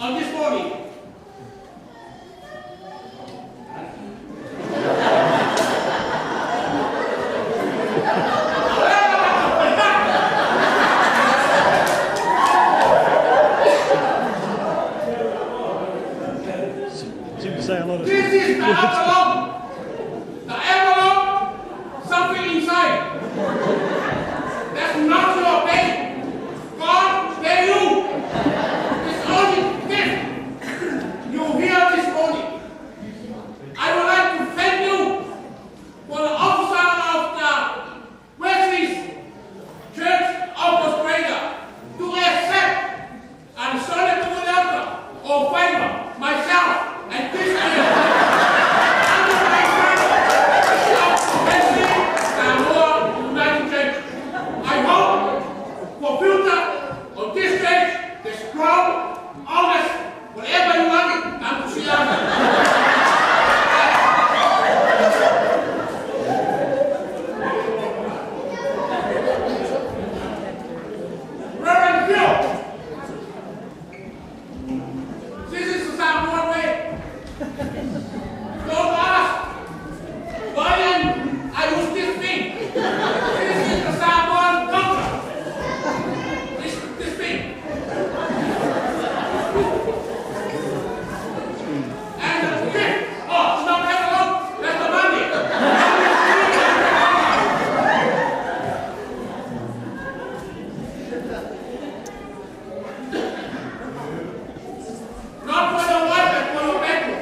On this morning, Seem to say a lot of this is the envelope. The envelope, something inside. That's not your pay. God pay you. It's only gift. You hear this morning. I would like to thank you for the officer of the Wesley Church of Australia to accept and Sonny Tukulaka or favor myself and this year under my title of Wesley Samoa United Church. I hope for future of this church, the strong, honest, whatever you want it, come to see us. Reverend Phil, this is the Samoan way. Don't ask why I use this thing. This is the Samoan culture. This thing. And the gift. Oh, it's not envelope. That's the money. Not for your wife, but for your bedroom.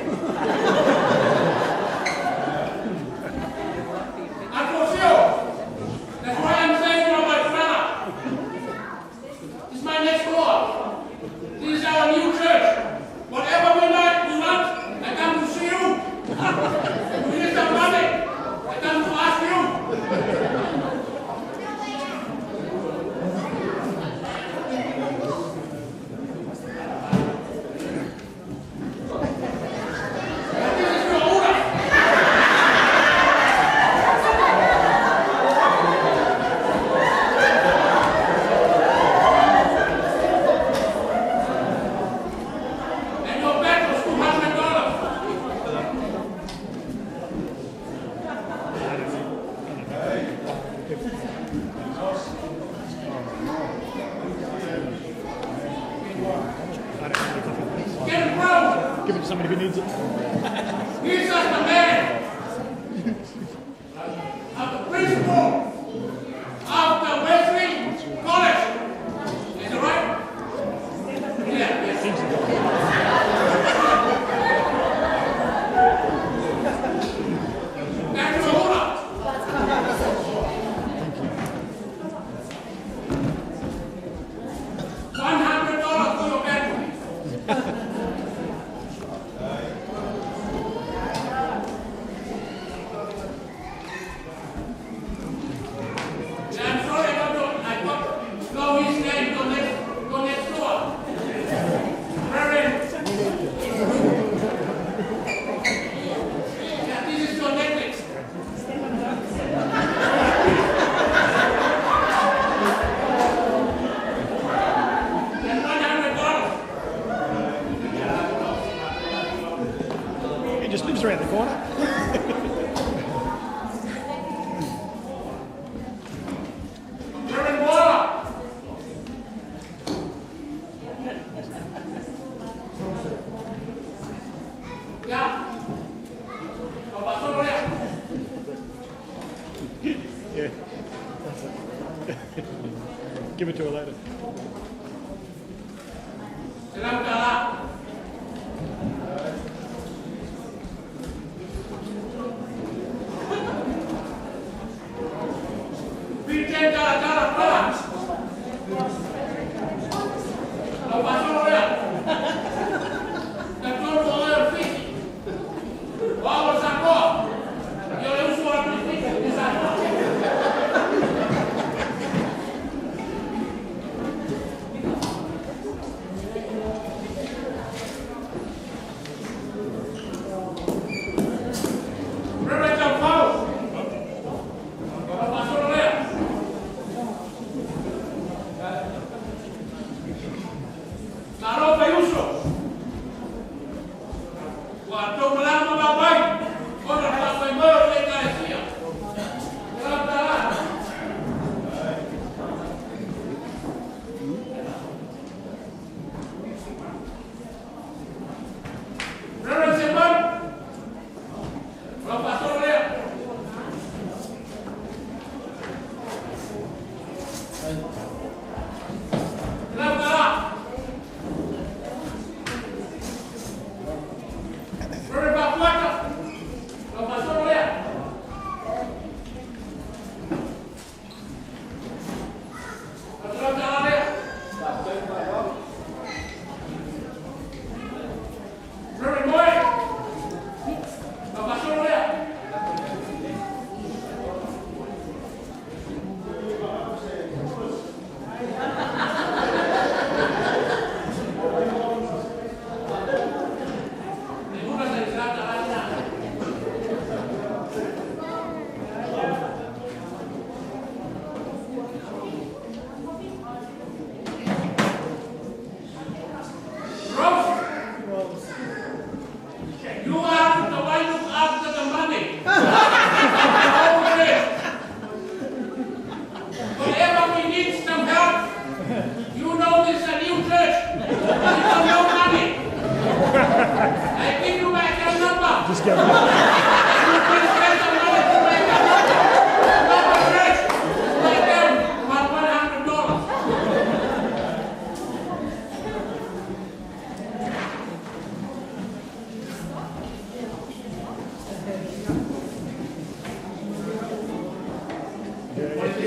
And for sure. That's why I'm saying you're my brother. This is my next door. This is our new church. Whatever we like, we want, I come to see you. We need some money. I come to ask you. And this is your order. And your back was $200. Get it proud. Give it to somebody who needs it. He's just a man of the principal of the Wesley College. Is it right? Yeah, yes. Thank you, Hold. $100 for your bedroom. Yeah, I'm sorry, I don't know. I don't know his name. Go next door. Reverend. Yeah, this is your necklace. And $100. He just lives around the corner. Reverend Waller. Yeah. Oh, pasó, Lorea. Yeah. Give it to her later. Salam tala. Vincent tala tala tala. Oh, pasó, Lorea. The oil fish. Wow, sacó. Yo le uso a mi fish. Esa.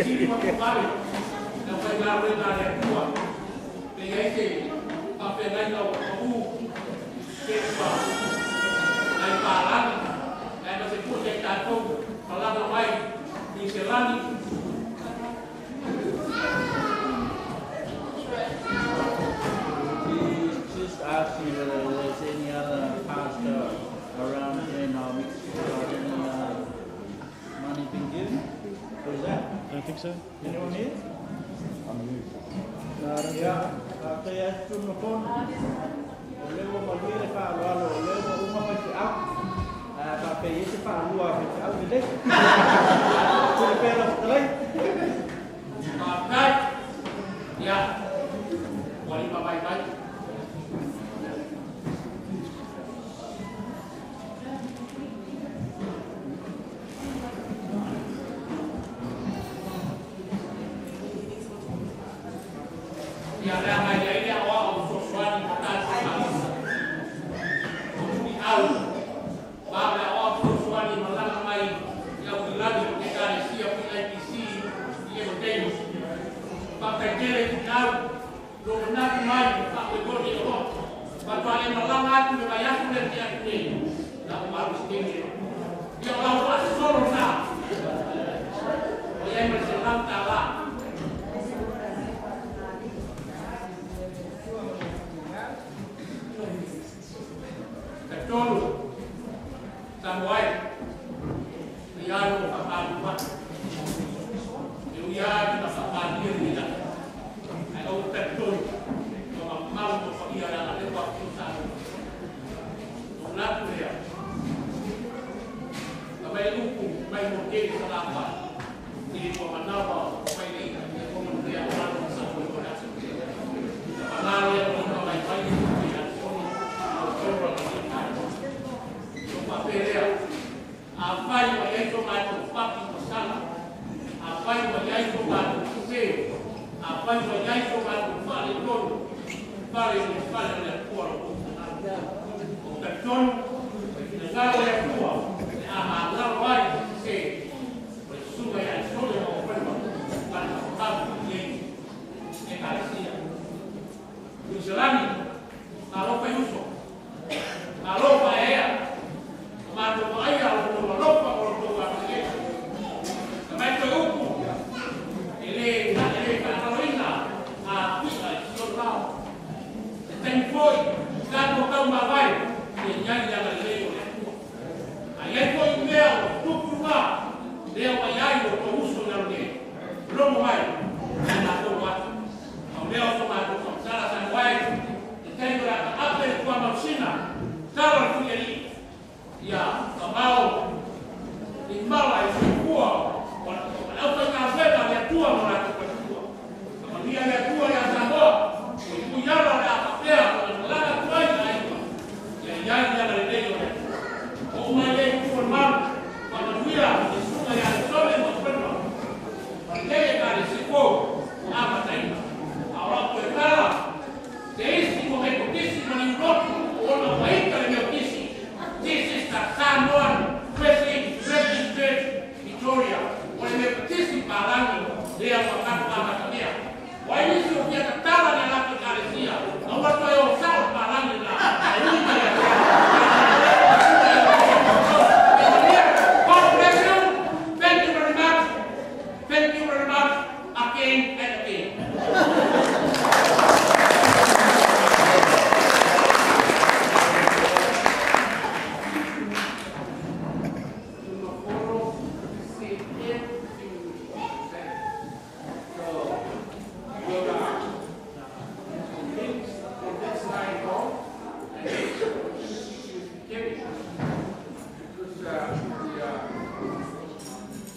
Fesili ma tovale le aufaigaluega a le Atua pe i ai se faafeagaiga ua pa'ū pe ua nai palagi ae ma se puse ai tatou malaga mai Niuselani. He's just asking whether there's any other pastor around here in our mix got any money been given. What is that? I don't think so. Anyone here? No, I don't. Ia, faafetai atu Tunumafono. O lea ua maluia le faaaloalo, o lea ua uma faifeau. A faapea i ai se faalua a faifeau lelei. Pule pea lau fetalai. Faafetai ia ua lima vaivai. Ia le agai ai lea o ao fesoasoani ma tatou o Tui'au ma le aoao fesoasoani malaga mai i Aukilani o Ekalesia PIPC i Evotei. Faafetai i Tui'au lo manatu mai faamoemoe o loa faatoa e malaga atu le vaiaso lea te atu nei na o malu sitele ia o lau faasosolo na o iai ma le $100. Tatolu Samoai ia lo faapalima e uia atu na faapalia lea ae ou talitonu ua mamalu ma paia le agalepa atu sa o manatu lea na mai upu mai mo tele sa lapa i ua manawa mai le ia ia kona lea o lalo sa mo le aso na pagalo ia o lima mai mai i a soni o toro la ni tai o papelea a fai wa iai so matou fati masala a fai wa iai so matou sese a fai wa iai so matou fale tonu fale le fale le Atua lo kou o talitonu finagalo le Atua le a magalo ai sese o le susuga ia Sole ma Ofema ma le mamalu i ei Ekalesia Niuselani. Malo fai uso, malo paea o matou vaaia o loutou alofa ma loutou agalelei na mai toe upu e lē e lē faagaloina a pi'a i si ona lao se taimi foi tatou taumavae ia iai le agalelei o le Atua a iai foi mea o tupu luga lea ua iai o tou uso i lalo nei logo mai a matou atu au lea o so matou faamatala Samoa e taimi o le a taape le tuamausina tala le Tulialii ia mamao i mala i soifua o le aufaigaluega a le Atua ma latou faletua. Faamanuia le Atua ia Samoa o ipui ala o le a faapea ona malaga atu ai aiga ia iai le agalelei o le Atua oo mai lea itu o le malu. Faamanuia le susuga ia Sole ma Ofema ma lenei Ekalesia fou ua amataina a o lau toe tala se isi mo Metotisi ma Niulotu ona ua ita le Meotisi. This is the Samoan Presbyterian Church Victoria. O le Metotisi palagi lea ua tatou amatamea o ai nisi o fia tatala le latou Ekalesia aua toe o sao palagi la e ui mai ia. God bless you. Thank you very much. Thank you very much again and again. Tunumafono say everything you say. So, we'll things on this side off and get it. Because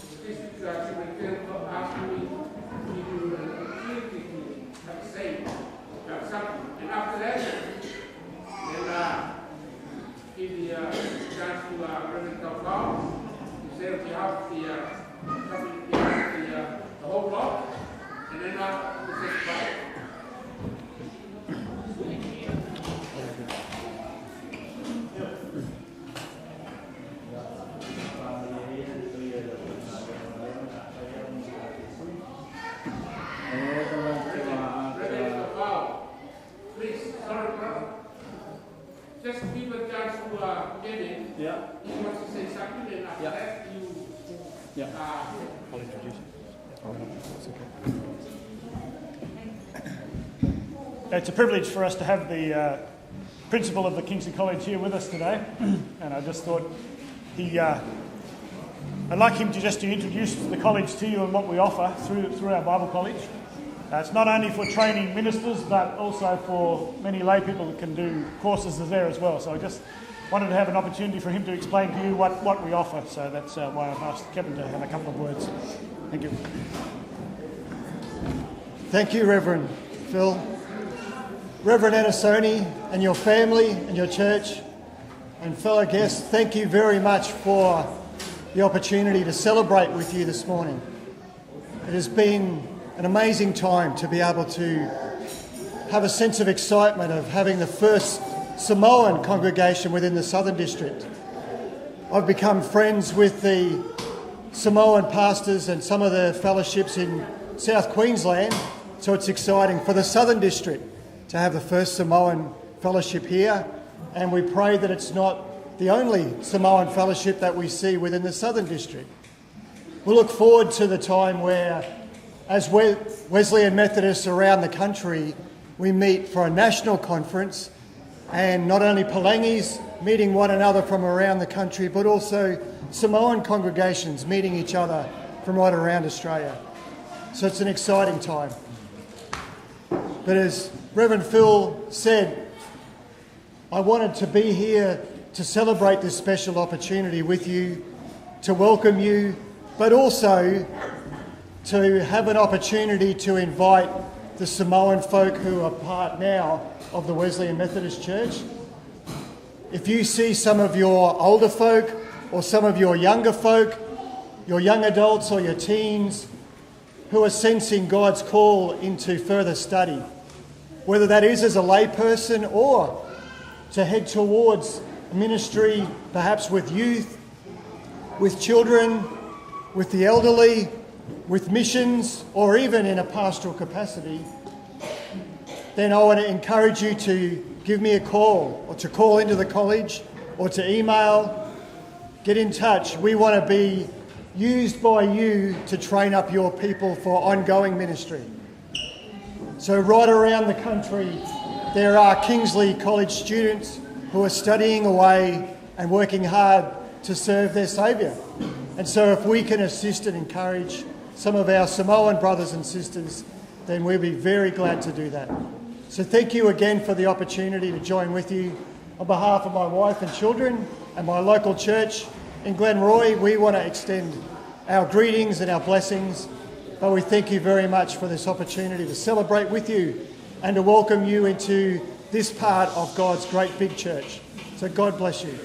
the district superintendent asked me to give you an opportunity to have a say about something. And after that, then give the chance to Reverend Taufao to say on behalf of the company, behalf of the whole block, and then we say goodbye. Ia, faamalie ia le paia i le aufaigaluega a le Just give a chance to Kevin. Yeah. He wants to say something, and after that you. Yeah. I'll introduce you. Oh, no, it's okay. It's a privilege for us to have the principal of the Kingsley College here with us today, and I just thought I'd like him to just to introduce the college to you and what we offer through our Bible college. It's not only for training ministers, but also for many lay people that can do courses there as well. So I just wanted to have an opportunity for him to explain to you what we offer. So that's why I've asked Kevin to have a couple of words. Thank you. Thank you, Reverend Phil. Reverend Anesone and your family and your church and fellow guests, thank you very much for the opportunity to celebrate with you this morning. It has been an amazing time to be able to have a sense of excitement of having the first Samoan congregation within the Southern District. I've become friends with the Samoan pastors and some of the fellowships in South Queensland, so it's exciting for the Southern District to have the first Samoan fellowship here, and we pray that it's not the only Samoan fellowship that we see within the Southern District. We look forward to the time where, as Wesleyan Methodists around the country, we meet for a national conference, and not only Palangis meeting one another from around the country, but also Samoan congregations meeting each other from right around Australia. So it's an exciting time. But as Reverend Phil said, I wanted to be here to celebrate this special opportunity with you, to welcome you, but also to have an opportunity to invite the Samoan folk who are part now of the Wesleyan Methodist Church. If you see some of your older folk or some of your younger folk, your young adults or your teens who are sensing God's call into further study, whether that is as a layperson or to head towards ministry, perhaps with youth, with children, with the elderly, with missions, or even in a pastoral capacity, then I want to encourage you to give me a call, or to call into the college, or to email. Get in touch. We want to be used by you to train up your people for ongoing ministry. So right around the country, there are Kingsley College students who are studying away and working hard to serve their Saviour. And so if we can assist and encourage some of our Samoan brothers and sisters, then we'll be very glad to do that. So thank you again for the opportunity to join with you. On behalf of my wife and children and my local church in Glenroy, we want to extend our greetings and our blessings, but we thank you very much for this opportunity to celebrate with you and to welcome you into this part of God's great big church. So God bless you.